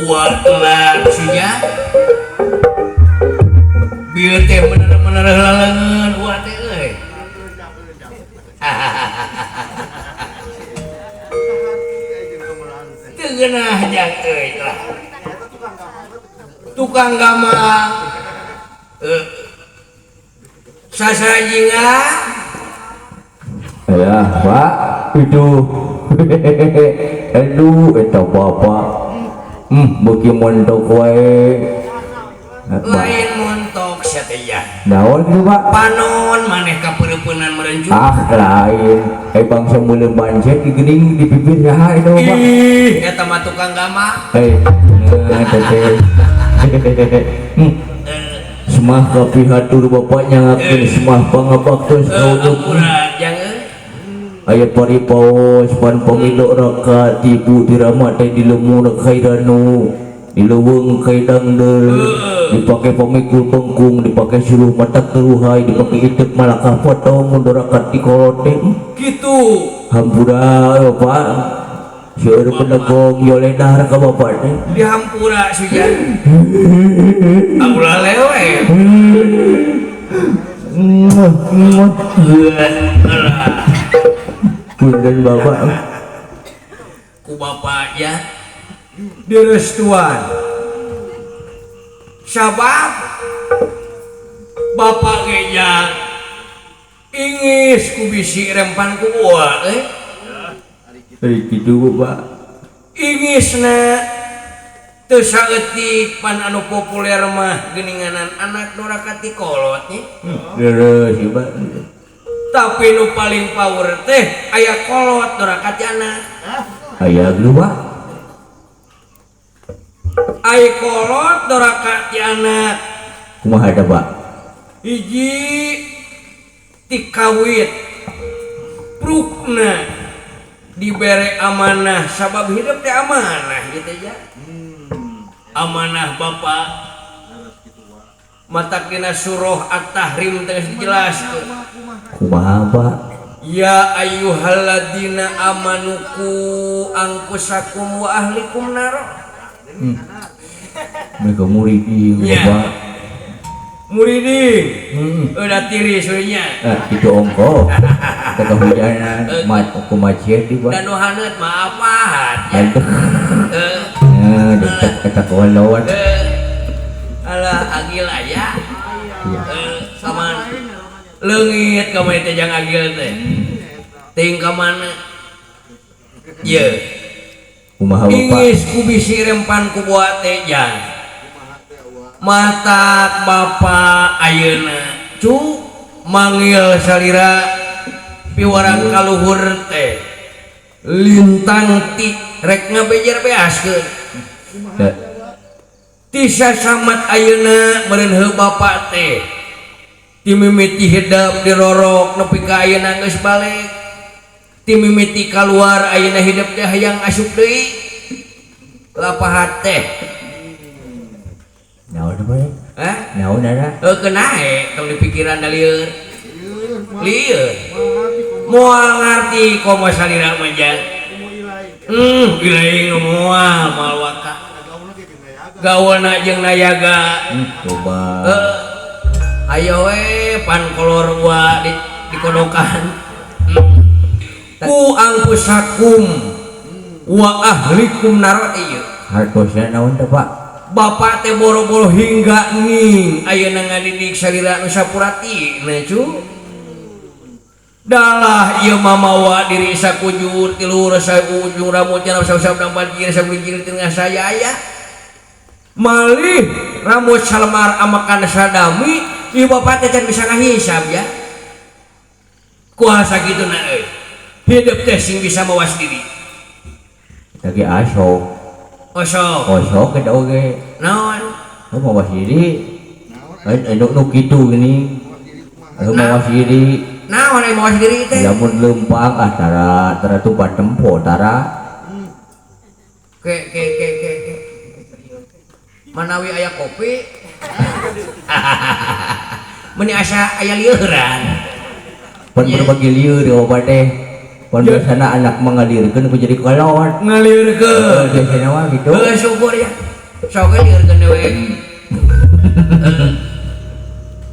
Uwa telat sia. Bieu teh bener-bener laleungeun uwa teh euy. Teu geunah jang euy lah. Tukang gamang. Sasajinga. Ya, Pak, itu. Aduh, eta bapak. Beuki montok wae. Lain montok sia teh ya. Naon kitu, Pak? Panon maneh kapeureupeunnan meureun cu. Ah, lain. Eh bangsa meuleum bancet geuning di bibir saha eta, Bapak? Ih, eta mah tukang gamang. Eh, teh. Semah kapihatur bapaknya ngakeun semah pangabaktos Ampura jang euy. Aya paripaos pan pamilo raka tibu dirama teh di lemur kairanu di leuweung kaidangdeul dipake pamikul bengkung dipake suluh mata keruhai dipake itep malakah potong mundur raka ti kolot teh. Kitu. Hampura bapak seueur penegong yoledar ka bapak teh. Dihampura suja. Ulah lewe. Punten bapak. Ku bapak ya direstuan. Sabab bapak ge jang ingis ku bisi rempan ku uwa euy. Kitu bapak. Ingisna teu saeutik pan anu populer mah geuninganan anak doraka ti kolot nya. Leres ieu Pak. Tapi nu paling power teh aya kolot doraka ti anak. Aya geus Pak. Ai kolot doraka ti anak. Kumaha eta Pak? Hiji ti kawit prukna dibere amanah sabab hidup teh amanah gitu ya. Amanah bapak mata kena surah At-Tahrim teh dijelaskeun. Kumaha Pak? Ya ayyuhalladzina amanu qu anfusakum wa ahlikum nar. Mereka muridin Ya. Bapak. Muridin. Udah tiris we nya. Itu ongko. Teu kahujanan, mat ku macet di Pak. Dan nu haneut mah apaat ya. Aduh. Dekat eta kolot. Alah agil aya. Iya. Sama leungit ka mana teh jang agil teh. Ting ka mana? Ye. Kumaha Bapak? Ingis ku bisi rempan ku buat teh jang. Matak Bapak ayeuna cu manggil salira piwarang kaluhur teh. Lintang ti rek ngabejer beaskeun. Tisa samat ayeuna meureun heuh bapak teh. Ti mimiti hidep dirorok nepi ka ayeuna geus balik. Ti mimiti kaluar ayeuna hidep teh hayang asup deui. Lapahat teh. Naon bae? Hah? Naon ada? Heuh kenae tong dipikiran da lieur. Lieur. Moal ngarti komo salira mah jang. Ilaing nu moal moal waka. Gaulna jeung nayaga. Coba. Ayo we pan kolor gua dikodokan. Ku angkusakum wa ahlikum naro ieu. Hartosna naon teh Pak? Bapak teh boro-boro hingga ning ayeuna ngadidik salira nu sapurati na cu. Dalah ieu mamawa diri sakujur tilu rasa ujung rambut nya usap-usap dampat kiri sabulijir tengah saya aya. Malih rambut salemar amakan sadami ieu bapak teh can bisa ngahisab ya. Kuasa kitu na euy. Hidup teh sing bisa mawas diri. Lagi asok. Osok. Osok eta oge. Naon? Nu mawas diri. Lain nu kitu geuning. Nu mawas diri. Naon ai mawas diri teh? Lamun leumpang ah tara tara tupat tempo tara. Ke ke ke ke ke. Manawi aya kopi. Meuni asa aya lieuran. Pan berbagi lieur di obat teh. Pan biasana anak mengalirkeun ku jadi kolot. Ngalirkeun. Biasana mah gitu. Heuh syukur ya. Sok lieur dewek.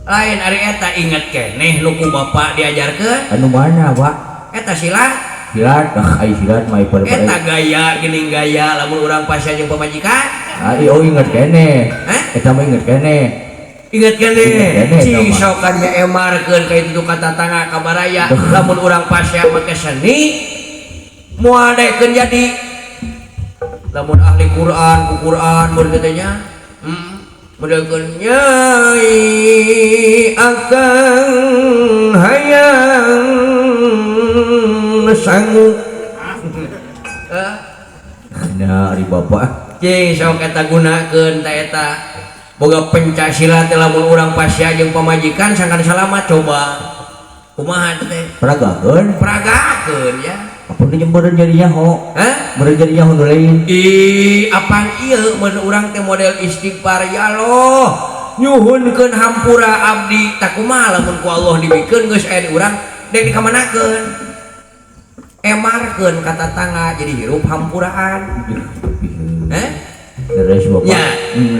Lain ari eta inget keneh nu ku bapak diajarkeun. Anu mana, Pak? Eta silat. Silat, ah ai silat mah ieu Eta gaya geuning gaya lamun urang pasea jeung pamajikan. Ah, oh inget keneh. Hah? Eta mah inget keneh. Inget keneh. Inget Cing keneh, sokan nyeemarkeun ka itu ka tatangga ka baraya lamun urang pasea make seni moal daekeun jadi. Lamun ahli Quran ku Quran mun teh nya. Modelkeun nyai akang hayang sangu. Nah, ari bapak cing sok eta gunakeun ta eta. Boga pencak silat teh lamun urang pasea jeung pamajikan sangkan salamat coba. Kumaha teh? Peragakeun. Peragakeun ya. Apa nu meureun jadi nyaho? Hah? Meureun jadi nyaho nu lain. Ih, apaan ieu mun urang teh model istighfar ya Allah. Nyuhunkeun hampura abdi tak kumaha lamun ku Allah dibikeun geus aya di urang dek dikamanakeun. Emarkeun ka tatangga jadi hirup hampuraan. Heh? Leres bapak. Nya.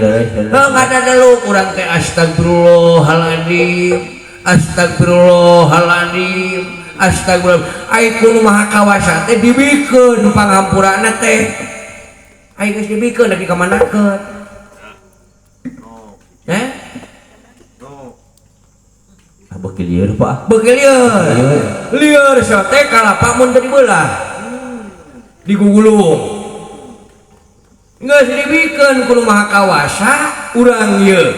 Leres. Heuh ngadadeluk urang teh astagfirullahaladzim. Astagfirullahaladzim. Astagfirullah. Ai ku nu maha kawasa teh dibikeun panghampurana teh. Ai geus dibikeun dek dikamanakeun. Heh? Ah beuki lieur Pak. Beuki lieur. Lieur sote kalapa mun teu dibelah. Digugulung. Geus dibikeun ku nu maha kawasa urang ieu.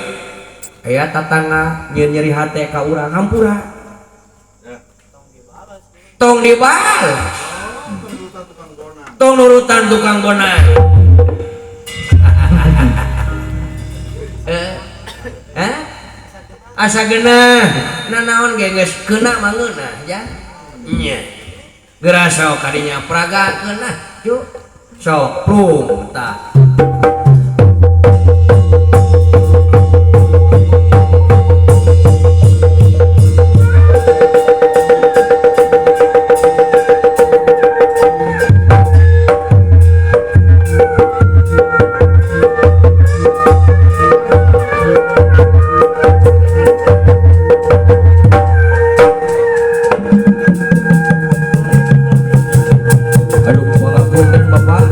Aya tatangga nyieun nyeri hate ka urang hampura. Tong dibalas. Tong nurutan tukang bonang. Asa geunah. Nanaon ge geus keuna mah ngeunah ya. Nya. Geura sok kadinya pragakeun ah, cu. Sok prung tah. Aduh, pangapunten Bapak.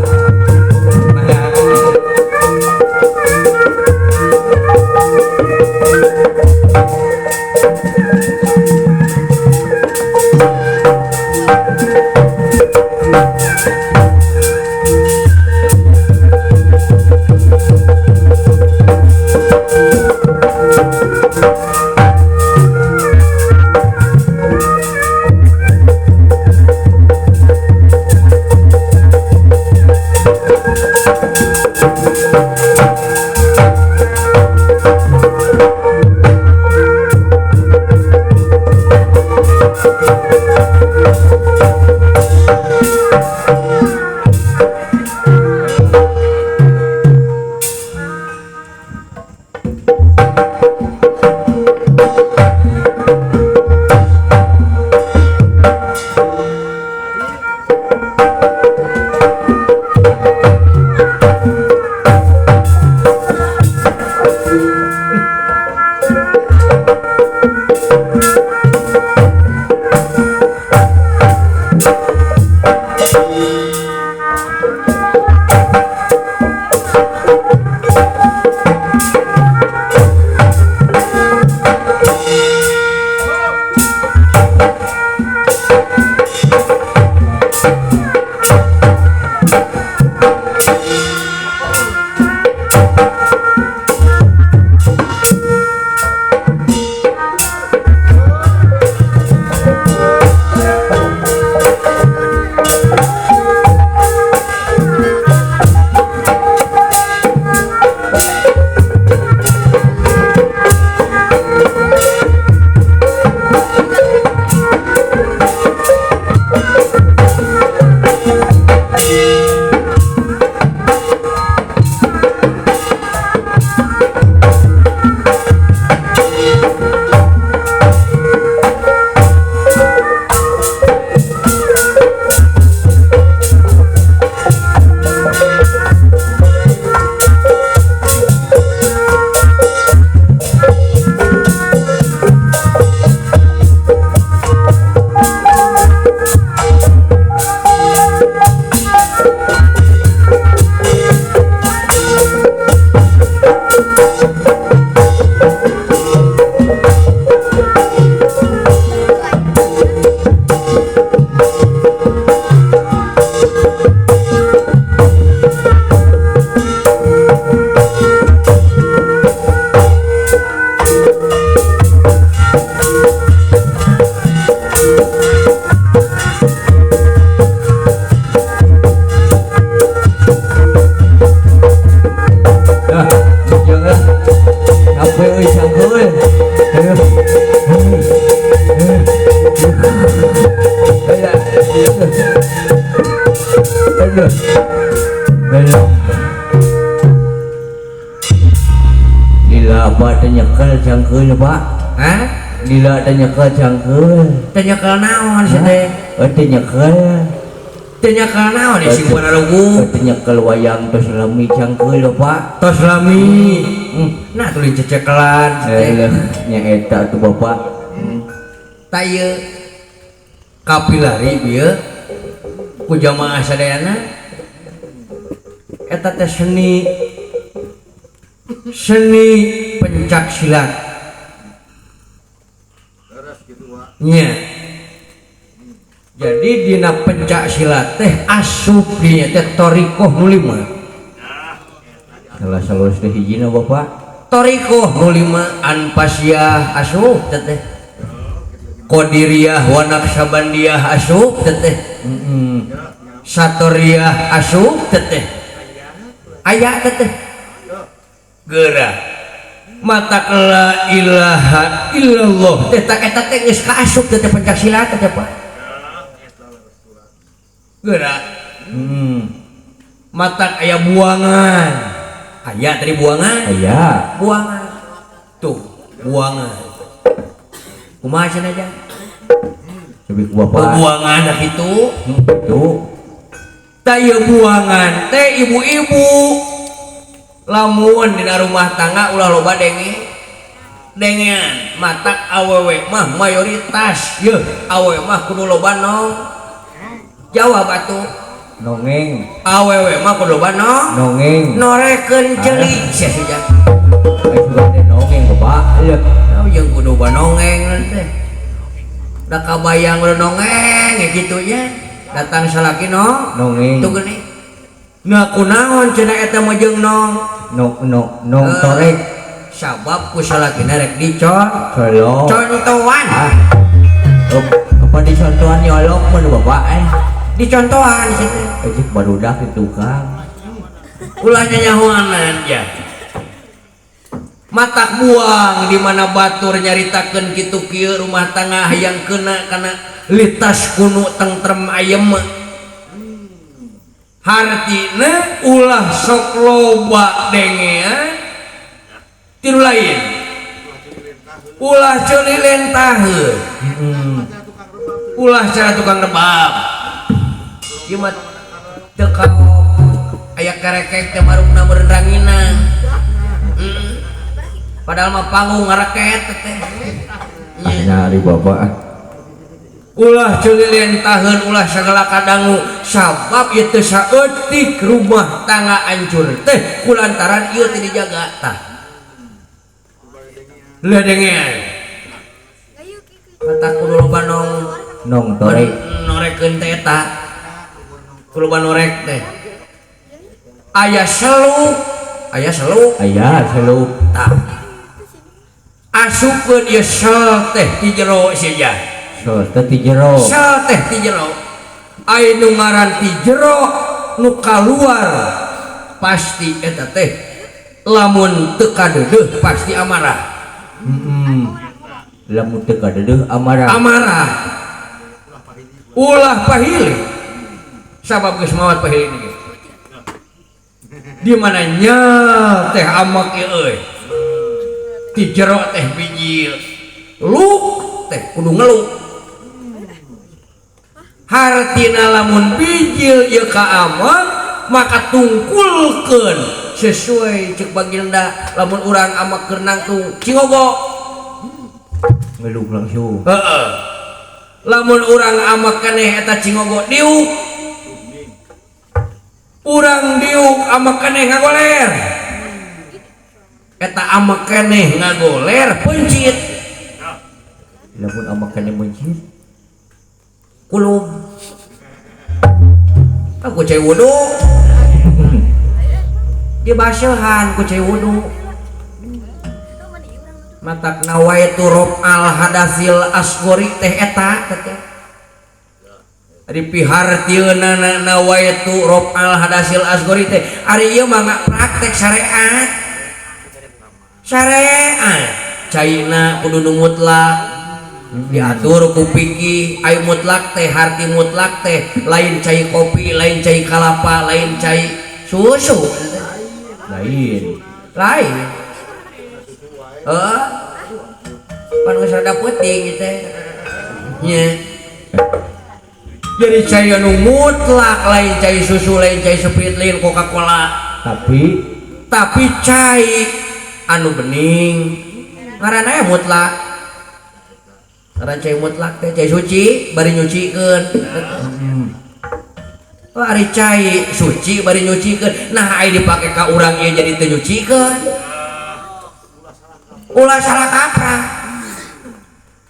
Lila apa teh nyekel cangkeul Pak? Hah? Lila teh nyekel cangkeul. Teh nyekel naon sia teh? Teh nyekel. Teh nyekel naon sing pararugu? Teh nyekel wayang tos lami cangkeul Pak. Tos lami. Nah tulis cecekelan teh. Nya eta tuh Bapak. Tah ieu kapilari bieu ku jamaah sadayana eta teh seni seni pencak silat. Nya. Jadi dina pencak silat teh asup dinya teh thariqoh nu lima. Salah salus teh hijina Bapak. Thariqoh nu lima anfasiyah asup teh. Qadiriyah wa Naqsyabandiyah asup teh. Satoriyah asup teh. Aya teh. Geura mata la ilaha illallah teh tak eta teh geus kaasup teh pencak silat teh Pak. Geura. Matak aya buangan. Aya tadi buangan? Aya. Buangan. Tuh, buangan. Kumaha cenah aja? Lebih ku bapak. Buangan dah kitu. Tuh. Tah ieu buangan teh ibu-ibu. Lamun dina rumah tangga ulah loba denge dengean matak awewe mah mayoritas yeuh awewe mah kudu loba nong jawab atuh nongeng awewe mah kudu loba nong nongeng norekeun ceuli sia sia sugan teh nongeng bapak yeuh jeung kudu loba nongeng teh da kabayang ulah nongeng ya kitu nya datang salaki nong nongeng tuh geuning. Nah kunaon cenah eta mah jeung nong nong nong nong torek sabab ku salakina rek dicon colok contohan. Apa dicontohan nyolok mun bapak dicontohan situ cek barudak di tukang ulah nyanyahoanan ya matak buang di mana batur nyaritakeun kitu kieu rumah tangga hayang kena kana litas kunu tentrem ayem. Hartina ulah sok loba dengean tilu lain ulah ceuli lentaheun ulah cara tukang rebab ieu mah teu kaop aya kerekek teh marukna meureun rangina. Padahal mah panggung ngareket teh nyari bapak. Ulah ceuli lentaheun ulah sagala kadangu sabab ieu teu saeutik rumah tangga hancur teh kulantaran ieu teu dijaga tah. Leuh dengean. Mata kudu loba nong nong torek norekeun teh eta. Kudu loba norek teh. Aya seluk, aya seluk, aya seluk tah. Asupkeun ieu sel teh di jero sia. Sel teh ti jero. Sel teh ti jero. Aya nu ngaran ti jero nu kaluar pasti eta teh lamun teu kadeudeuh pasti amarah. Lamun teu kadeudeuh amarah. Amarah. Ulah pahili. Sabab geus maot pahili ge. Di mana nya teh amak ieu euy. Ti jero teh bijil. Luk teh kudu ngeluk. Hartina lamun bijil ieu ka amak maka tungkulkeun sesuai cek baginda lamun urang amak keur nangtung cingogo ngeluk langsung. Heeh. Lamun urang amak keneh eta cingogo diuk. Urang diuk amak keneh ngagoler. Eta amak keneh ngagoler pencit. Lamun amak keneh pencit kulub. Aku cai wudu. Dibaseuhan ku cai wudu. Matak nawaitu raf'al hadasil asghori teh eta teh. Ari pihartieunana nawaitu raf'al hadasil asghori teh ari ieu mah praktek syariat. Syariat caina kudu nu mutlak diatur ku fikih. Ai mutlak teh harti mutlak teh lain cai kopi, lain cai kalapa, lain cai susu. Lain. Lain. Heeh. Pan geus rada peuting teh. Nya. Jadi cai anu mutlak lain cai susu, lain cai Sprite, lain Coca-Cola. Tapi cai anu bening. Ngaranna mutlak. Ngaran cai mutlak teh cai suci bari nyucikeun. Oh, ari cai suci bari nyucikeun. Nah, ai dipake ka urang ieu jadi teu nyucikeun. Ulah salah kaprah.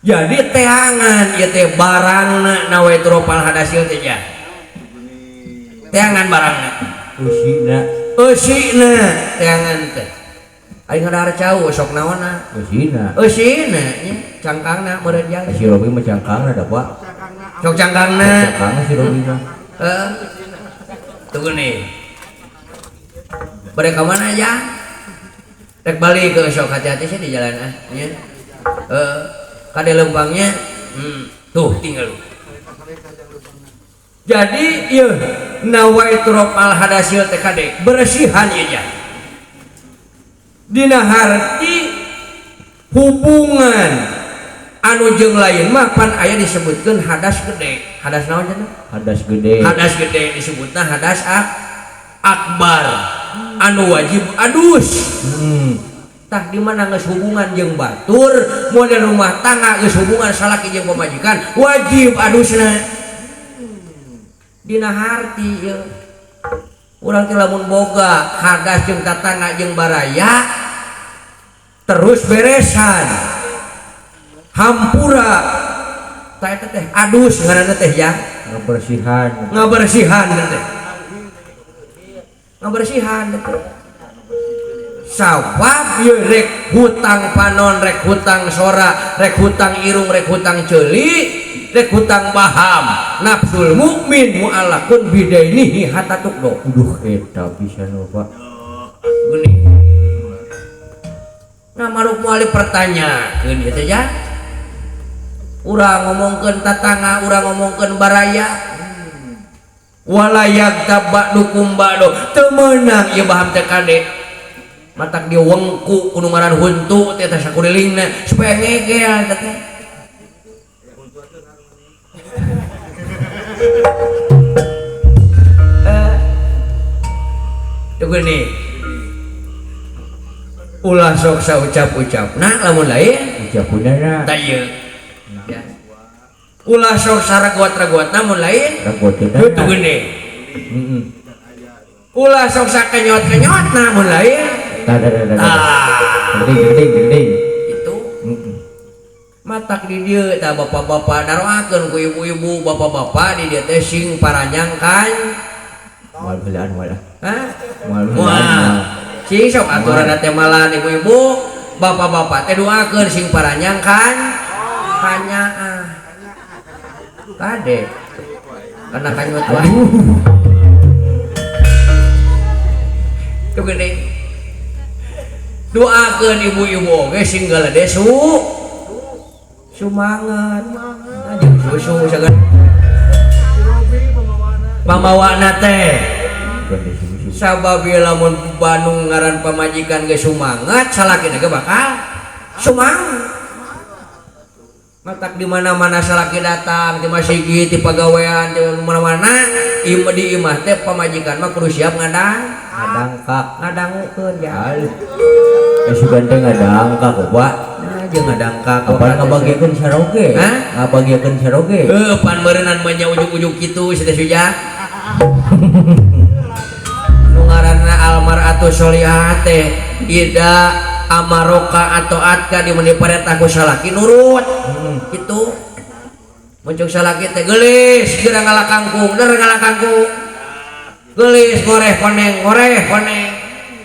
Jadi teangan ieu teh barangna nawaitu rofal hadasil teh nya. Teangan barangna. Eusina. Eusina teangan teh. Ari ngadahar cau sok naonna? Eusina. Eusina nya cangkangna meureun jang. Si Robi mah cangkangna da, Pak. Sok cangkangna. Cangkangna si Robi mah. Heeh. Tunggu nih. Bade ka mana ya? Rek balik ke sok hati-hati sih di jalan ah nya. Heeh. Kade lempangnya, tuh tinggal. Jadi ieu nawaitu rofal hadasil teh kade bersihan ieu nya. Dina harti hubungan anu jeung lain mah pan aya disebutkeun hadas gede. Hadas naon cenah? Hadas gede. Hadas gede disebutna hadas akbar anu wajib adus. Tah di mana geus hubungan jeung batur, model rumah tangga geus hubungan salaki jeung pamajikan, wajib adusna. Dina harti ieu. Urang teh lamun boga hadas jeung tatangga jeung baraya terus beresan. Hampura tah eta teh adus ngaranna teh ya. Ngabersihan. Ngabersihan teh. Ngabersihan teh. Sawab ieu rek hutang panon, rek hutang sora, rek hutang irung, rek hutang ceuli, rek hutang baham. Nafsul mukmin mu'allaqun bidainihi hatta tuqdo. Aduh eta pisan Pak. Geuning. Nah maruk moal dipertanyakeun ieu teh ya. Urang ngomongkeun tatangga, urang ngomongkeun baraya. Walayak tabakdukum ba'du. Teu meunang ieu baham teh kade. Matak dia wengku kudu ngaran huntu teh teh sakurilingna supaya ngegel teh teh. Tunggu nih. Ulah sok saucap-ucap. Nah, lamun lain ucapunana. Tah ieu. Ya. Ulah sok saraguat-raguat namun lain. Raguatna. Tunggu nih. Heeh. Ulah sok sakenyot-kenyot namun lain. Tah tah tah. Gede. Itu. Matak di dieu tah bapak-bapak daroakeun ku ibu-ibu, bapak-bapak di dieu teh sing paranjang kan. Moal heulaan moal. Hah? Moal heulaan. Sing sok aturan teh malan ibu-ibu, bapak-bapak teh doakeun sing paranjang kan. Kanyaah. Kade. Kana kanyut wae. Tuh gede. Doakeun ibu-ibu oge sing galede sumangat. Nah, jeung susu sagala. Pamawana teh. Sabab lamun Bandung ngaran pamajikan ge sumangat, salakina ge bakal sumangat. Matak di mana-mana salaki datang di masjid, di pagawean, di mana-mana, di imah teh pamajikan mah kudu siap ngadang. Ngadangkak, ngadangukeun ya. Sugan teh ngadangkak Pak. Nah, jeung ngadangkak. Kapan ngabagiekeun saroge? Hah? Ngabagiekeun saroge. Heuh, pan meureunnan mah nya ujug-ujug kitu si teh Suja. Nu ngaranna almar'atu sholihah teh ida amaroka atau atka di meni parentah ku salaki nurut. Kitu. Muncul salaki teh geulis geura ngalakangkung, der ngalakangkung. Geulis ngoreh koneng, ngoreh koneng.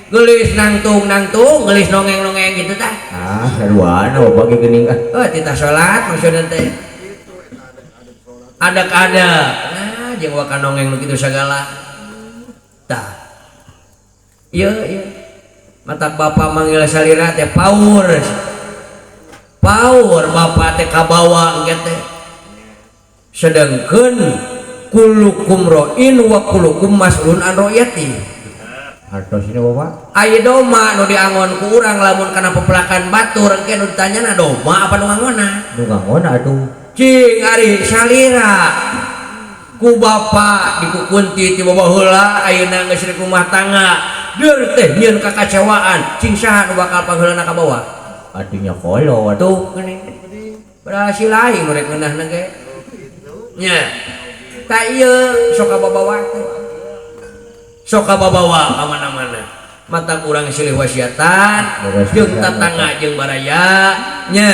Geulis nangtung nangtung, geulis nongeng nongeng gitu tah. Ah, sarwana bapak ge geuning ah. Oh, titah salat maksudna teh. Adak-adak. Nah, jeung waka nongeng nu kitu sagala. Tah. Ieu ieu. Matak bapak manggil salira teh paur. Paur bapak teh kabawa engke teh. Sedengkeun kullukum ra'in wa kullukum mas'ulun an ra'yati. Hartos ini Bapak. Aya doma nu diangon ku urang lamun kana pepelakan batur engke nu ditanyana doma apa nu ngangonna? Nu ngangonna atuh. Cing ari salira ku bapa dikukunti ti baheula ayeuna geus rek rumah tangga deur teh nyieun kakacewaan cing saha nu bakal pangheulana ka bawah? Atuh nya kolot. Tuh geuning. Padahal si lain nu rek ngeunahna ge. Nya. Ta ieu sok kababawa teh. Sok kababawa ka mana-mana. Mata urang silih wasiatan jeung tatangga jeung baraya nya.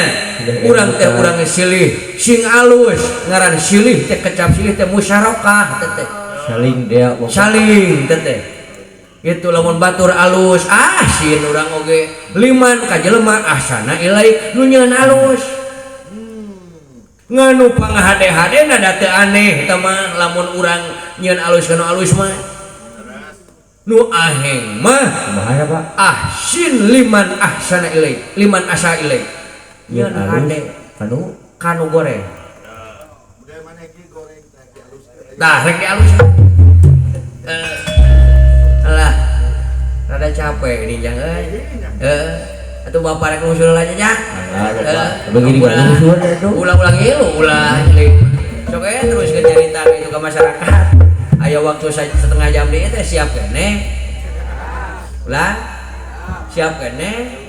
Urang teh urang silih sing alus ngaran silih teh kecap silih teh musyarakah teh teh. Saling dia Bapak. Saling teh teh. Itu lamun batur alus ah sieun urang oge liman ka jelema ahsana ilaik nu nyieun alus. Nganu pangahade-hadena da teu aneh eta mah lamun urang nyieun alus kana alus mah. Nu aheng mah kumaha Pak? Ahsin liman ahsana ilaik, liman asa ilaik. Nyieun Nyieun hade kanu kanu goreng. Tah rek dialus. Alah. Rada capek ini jang euy. Heeh. Atuh bapak rek ngusul aja jang. Begini kan ngusul atuh. Ulang-ulang ieu ulah nyeling. Sok we terus ke nyarita itu ke masyarakat. Aya waktu setengah jam deui teh siap keneh. Ulah siap keneh.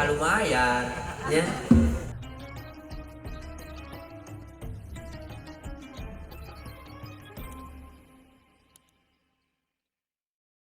Lumayan nya.